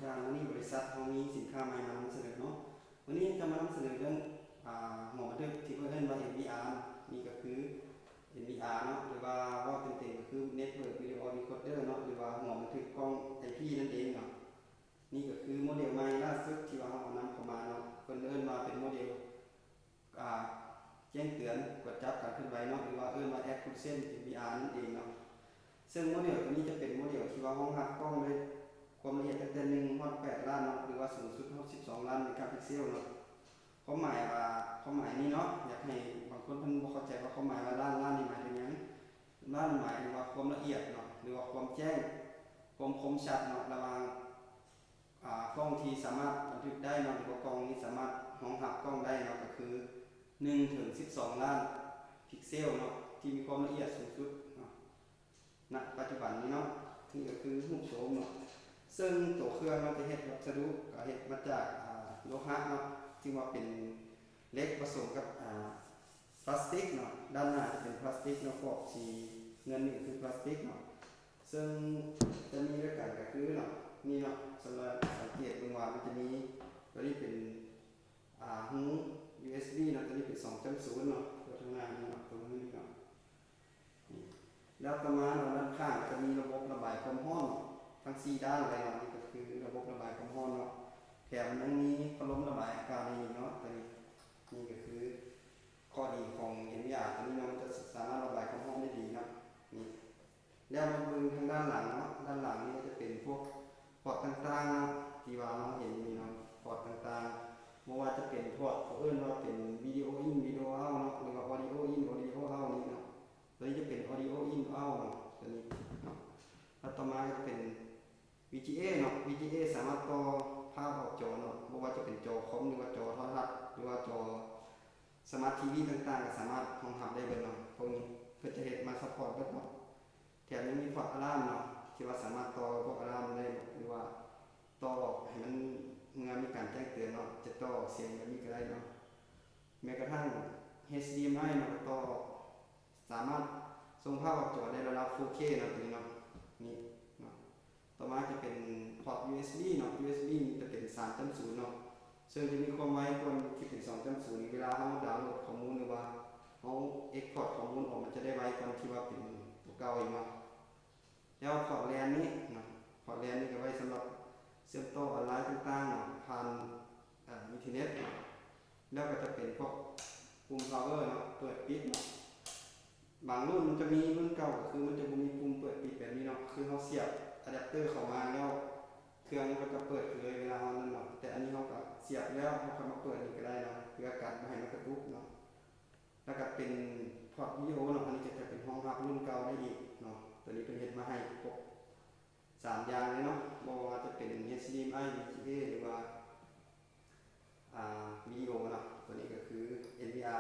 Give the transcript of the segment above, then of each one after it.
ທາງມື້ນີ້ບໍລິສັດເຮົາມີສິນຄ້າໃໝ່ມານຳສະເໜີເນາະ. ມື້ນີ້ຈະມານຳສະເໜີເລື່ອງ ອາ ຫໍບັນທຶກທີ່ເພິ່ນເອີ້ນວ່າ ເອັນວີອາ ເນາະ. ນີ້ກໍຄື ເອັນວີອາ ເນາະ ຫຼືວ່າເວົ້າເຕັມໆກໍຄື Network Video Recorder ເນາະ ຫຼືວ່າຫໍບັນທຶກກ້ອງໄອພີນັ້ນເອງເນາະ. ນີ້ກໍຄືໂມເດວໃໝ່ລ່າສຸດທີ່ວ່າເຮົາເອົານຳເຂົ້າມາເນາະ. ເພິ່ນເອີ້ນວ່າເປັນໂມເດວ ອາ ແຈ້ງເຕືອນກວດຈັບການເຄື່ອນໄຫວເນາະ ຫຼືວ່າເອີ້ນວ່າ Active Sense ເອັນວີອາ ນັ້ນເອງເນາະ. ເຊິ່ງໂມເດວໂຕນີ້ຈະເປັນໂມເດວທີ່ວ່າຮອງຮັບກ້ອງດ້ວຍຄວາມລະອຽດຕັ້ງແຕ່ໜຶ່ງຮອດແປດລ້ານເນາະ ຫຼືວ່າສູງສຸດຮອດສິບສອງລ້ານເມກາພິກເຊວເນາະ. ຄວາມໝາຍວ່າ ຄວາມໝາຍນີ້ເນາະ ຢາກໃຫ້ບາງຄົນເພິ່ນບໍ່ເຂົ້າໃຈວ່າຄວາມໝາຍວ່າລ້ານ ລ້ານນີ້ໝາຍເຖິງຫຍັງ? ລ້ານໝາຍເຖິງວ່າຄວາມລະອຽດເນາະ ຫຼືວ່າຄວາມແຈ້ງ ຄວາມຄົມຊັດເນາະ ລະຫວ່າງ ອາ ກ້ອງທີ່ສາມາດບັນທຶກໄດ້ເນາະ ຫຼືວ່າກ້ອງນີ້ສາມາດຮອງຮັບກ້ອງໄດ້ເນາະ ກໍຄືໜຶ່ງເຖິງສິບສອງລ້ານພິກເຊວເນາະ ທີ່ມີຄວາມລະອຽດສູງສຸດເນາະ ນະປັດຈຸບັນນີ້ເນາະ. ນີ້ກໍຄືຮູບໂສມເນາະ ເຊິ່ງໂຕເຄື່ອງເນາະ ຈະເຮັດວັດສະດຸ ກໍເຮັດມາຈາກ ອາ ໂລຫະເນາະ ຊຶ່ງວ່າເປັນເຫຼັກປະສົມກັບ ອາ ພລາສຕິກເນາະ. ດ້ານໜ້າຈະເປັນພລາສຕິກເນາະ ຂອບສີເງິນນີ້ກໍຄືພລາສຕິກເນາະ. ເຊິ່ງຈະມີດ້ວຍກັນກໍຄືເນາະ ນີ້ເນາະ ສຳລັບສັງເກດເບິ່ງວ່າມັນຈະມີ ຕົວນີ້ເປັນ ອາ ຮູ ຢູເອັສບີ ເນາະ ຕົວນີ້ເປັນສອງຈຸດສູນເນາະ ຕົວທາງໜ້ານີ້ເນາະ ຕົວນີ້ເນາະ. ນີ້ ແລ້ວຕໍ່ມາເນາະ ດ້ານຂ້າງຈະມີລະບົບລະບາຍຄວາມຮ້ອນທັງສີ່ດ້ານເລີຍເນາະ. ນີ້ກໍຄືລະບົບລະບາຍຄວາມຮ້ອນເນາະ ແຖມຍັງມີພັດລົມລະບາຍອາກາດໃຫ້ອີກເນາະ ຕົວນີ້. ນີ້ກໍຄືຂໍ້ດີຂອງ ເອັນວີອາ ຕົວນີ້ເນາະ ມັນຈະສາມາດລະບາຍຄວາມຮ້ອນໄດ້ດີເນາະ. ນີ້ ແລ້ວມາເບິ່ງທາງດ້ານຫຼັງເນາະ ດ້ານຫຼັງນີ້ກໍຈະເປັນພວກພອດຕ່າງໆເນາະ ທີ່ວ່າເຮົາເຫັນນີ້ເນາະ ພອດຕ່າງໆ ບໍ່ວ່າຈະເປັນພອດ ເຂົາເອີ້ນວ່າເປັນ ວິດີໂອອິນ ວິດີໂອເອົາເນາະ ຫຼືວ່າ ອອດິໂອອິນ ອອດິໂອເອົານີ້ເນາະ. ຕົວນີ້ຈະເປັນ ອອດິໂອອິນ ເອົາເນາະ ຕົວນີ້ເນາະ. ແລ້ວຕໍ່ມາກໍຈະເປັນ ວີຈີເອ ເນາະ ວີຈີເອ ສາມາດຕໍ່ພາບອອກຈໍເນາະ ບໍ່ວ່າຈະເປັນຈໍຄອມ ຫຼືວ່າຈໍໂທລະທັດ ຫຼືວ່າຈໍສະມາດທີວີຕ່າງໆ ກໍສາມາດຮອງຮັບໄດ້ເບິດເນາະ. ພວກນີ້ເພິ່ນຈະເຮັດມາຊັບພອດເບິດເນາະ. ແຖມຍັງມີພອດອາລາມເນາະ ທີ່ວ່າສາມາດຕໍ່ພວກອາລາມໄດ້ ຫຼືວ່າຕໍ່ອອກໃຫ້ມັນ ເມື່ອມີການແຈ້ງເຕືອນເນາະ ຈະຕໍ່ອອກສຽງແບບນີ້ກໍໄດ້ເນາະ. ແມ້ກະທັ່ງ ເອັດດີເອັມໄອ ເນາະ ກໍຕໍ່ອອກ ສາມາດສົ່ງພາບອອກຈໍໄດ້ລະດັບ ໂຟເຄ ເນາະ ຕົວນີ້ເນາະ. ນີ້ເນາະ ຕໍ່ມາຈະເປັນພອດ ຢູເອັສບີ ເນາະ ຢູເອັສບີ ນີ້ຈະເປັນສາມຈຸດສູນເນາະ ເຊິ່ງຈະມີຄວາມໄວກວ່າທີ່ເປັນສອງຈຸດສູນ ເວລາເຮົາດາວໂຫຼດຂໍ້ມູນ ຫຼືວ່າເຮົາເອັກພອດຂໍ້ມູນອອກ ມັນຈະໄດ້ໄວກວ່າທີ່ວ່າເປັນຕົວເກົ່າອີກເນາະ. ແລ້ວພອດແລນນີ້ເນາະ ພອດແລນນີ້ກໍໄວ້ສຳລັບເຊື່ອມຕໍ່ອອນລາຍຕ່າງໆເນາະ ຜ່ານ ເອີ ອິນເຕີເນັດເນາະ. ແລ້ວກໍຈະເປັນພວກປຸ່ມພາວເວີເນາະ ເປີດປິດເນາະ. ບາງລຸ້ນມັນຈະມີ ລຸ້ນເກົ່າກໍຄືມັນຈະບໍ່ມີປຸ່ມເປີດປິດແບບນີ້ເນາະ ຄືເຮົາສຽບອາແດັບເຕີເຂົ້າມາແລ້ວ ເຄື່ອງມັນກໍຈະເປີດເລີຍເວລາເຮົານັ້ນເນາະ. ແຕ່ອັນນີ້ເຮົາກໍສຽບແລ້ວເຮົາຄ່ອຍມາເປີດນີ້ກໍໄດ້ເນາະ ເພື່ອກັນບໍ່ໃຫ້ມັນກະຕຸກເນາະ. ແລ້ວກໍເປັນພອດວິດີໂອເນາະ ອັນນີ້ກໍຈະເປັນຮອງຮັບລຸ້ນເກົ່າໄດ້ອີກເນາະ. ຕົວນີ້ເພິ່ນເຮັດມາໃຫ້ຄົບສາມຢ່າງເລີຍເນາະ ບໍ່ວ່າຈະເປັນ ເອັດດີເອັມໄອ ວີຈີເອ ຫຼືວ່າ ອາ ວິດີໂອເນາະ. ຕົວນີ້ກໍຄື ເອັນວີອາ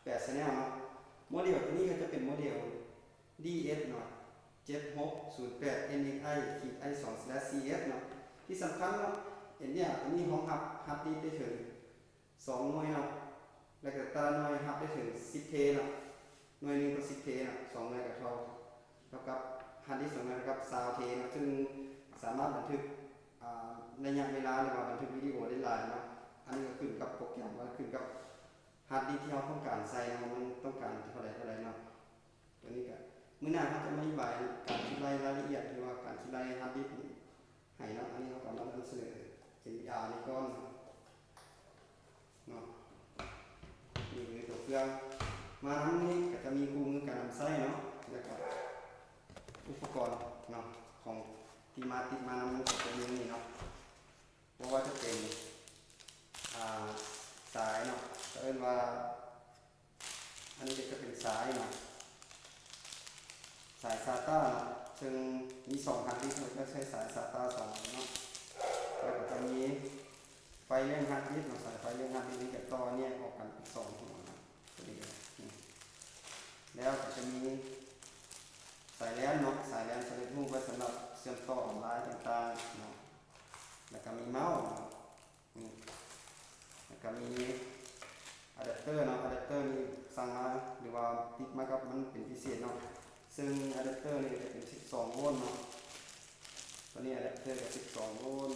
ແປດ Channel ເນາະ. ໂມເດວຕົວນີ້ກໍຈະເປັນໂມເດວ ດີເອັສ ເນາະ ເຈັດຫົກສູນແປດ ເອັນເອັກໄອ ຂີດ ໄອສອງ ສະແລັດ ຊີເອັສ ເນາະ. ທີ່ສຳຄັນເນາະ ເອັນວີອາ ຕົວນີ້ຮອງຮັບຮາດດິສໄດ້ເຖິງ ສອງໜ່ວຍເນາະ ແລ້ວກໍແຕ່ລະໜ່ວຍຮັບໄດ້ເຖິງສິບເທເນາະ. ໜ່ວຍໜຶ່ງຕໍ່ສິບເທເນາະ ສອງໜ່ວຍກໍເທົ່າ ເທົ່າກັບ ຮາດດິສສອງໜ່ວຍເທົ່າກັບຊາວເທເນາະ ຊຶ່ງສາມາດບັນທຶກ ອາ ໄລຍະເວລາ ຫຼືວ່າບັນທຶກວິດີໂອໄດ້ຫຼາຍເນາະ. ອັນນີ້ກໍຂຶ້ນກັບໂປຣແກຣມ ວ່າຂຶ້ນກັບຮາດດິສທີ່ເຮົາຕ້ອງການໃສ່ເນາະ ວ່າມັນຕ້ອງການເທົ່າໃດເທົ່າໃດເນາະ. ຕົວນີ້ກໍ ມື້ໜ້າເຮົາຈະມາອະທິບາຍການຄິດໄລ່ລາຍລະອຽດ ຫຼືວ່າການຄິດໄລ່ຮາດດິສໃຫ້ເນາະ. ອັນນີ້ເຮົາກໍມານຳສະເໜີ ເອັນວີອາ ນີ້ກ່ອນເນາະ. ນີ້ຄືຕົວເຄື່ອງ ມານຳນີ້ກໍຈະມີຄູ່ມືການນຳໃຊ້ເນາະ ແລ້ວກໍອຸປະກອນເນາະ ຂອງທີ່ມາຕິດມານຳ ຂອງຕົວນີ້ເນາະ. ບໍ່ວ່າຈະເປັນ ອາ ສາຍເນາະ ກໍເອີ້ນວ່າ ອັນນີ້ກໍຈະເປັນສາຍເນາະ ສາຍ SATA ເນາະ ເຊິ່ງມີສອງຮາດດິສ ເຮົາຈະໃຊ້ສາຍ SATA ສອງອັນເນາະ. ແລ້ວກໍຈະມີໄຟລ້ຽງຮາດດິສເນາະ ສາຍໄຟລ້ຽງຮາດດິສນີ້ກໍຕໍ່ແຍກອອກກັນເປັນສອງຫົວເນາະ ຕົວນີ້ກໍໄດ້. ແລ້ວກໍຈະມີສາຍແລນເນາະ ສາຍແລນສຳເລັດຮູບໄວ້ສຳລັບເຊື່ອມຕໍ່ອອນລາຍຕ່າງໆເນາະ. ແລ້ວກໍມີເມົາສ໌ເນາະ ນີ້ ແລ້ວກໍມີອາແດັບເຕີເນາະ ອາແດັບເຕີນີ້ສັ່ງມາ ຫຼືວ່າຕິດມາກັບມັນເປັນພິເສດເນາະ ເຊິ່ງອາແດັບເຕີນີ້ຈະເປັນສິບສອງໂວນເນາະ. ຕົວ ນີ້ອາດັບເຕີກໍສິບສອງໂວນ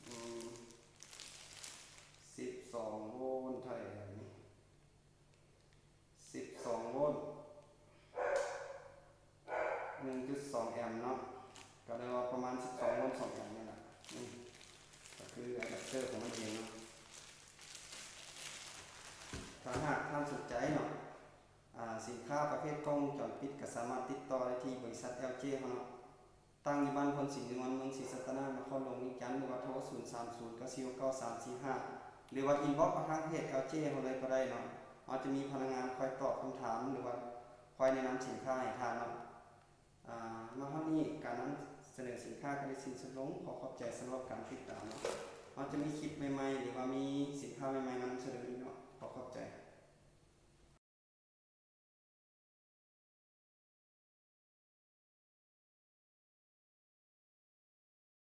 ອືມ ສິບສອງໂວນ ເທົ່າໃດແລ້ວນີ້ ສິບສອງໂວນ ໜຶ່ງຈຸດສອງແອມເນາະ ກໍເລີຍວ່າປະມານສິບສອງໂວນ ສອງແອມນີ້ລະ ນີ້ກໍຄືອາດັບເຕີຂອງມັນເອງເນາະ. ຖ້າຫາກທ່ານສົນໃຈເນາະ ອາ ສິນຄ້າປະເພດກ້ອງວົງຈອນປິດ ກໍສາມາດຕິດຕໍ່ໄດ້ທີ່ບໍລິສັດແອວເຈເຮົາເນາະ ຕັ້ງຢູ່ບ້ານໂພນສີນວນ ເມືອງສີສັດຕະນາກ ນະຄອນຫຼວງວຽງຈັນ ຫຼືວ່າໂທ ສູນສາມສູນ ເກົ້າສີ່ຫົກເກົ້າ ສາມສີ່ຫ້າ ຫຼືວ່າອິນບັອກມາທາງເພຈແອວເຈເຮົາເລີຍກໍໄດ້ເນາະ. ເຮົາຈະມີພະນັກງານຄອຍຕອບຄຳຖາມ ຫຼືວ່າຄອຍແນະນຳສິນຄ້າໃຫ້ທ່ານເນາະ. ອາ ມາຮອດນີ້ການນຳສະເໜີສິນຄ້າກໍໄດ້ສິ້ນສຸດລົງ. ຂໍຂອບໃຈສຳລັບການຕິດຕາມເນາະ. ເຮົາຈະມີຄລິບໃໝ່ໆ ຫຼືວ່າມີສິນຄ້າໃໝ່ໆມານຳສະເໜີອີກເນາະ. ຂໍຂອບໃຈ.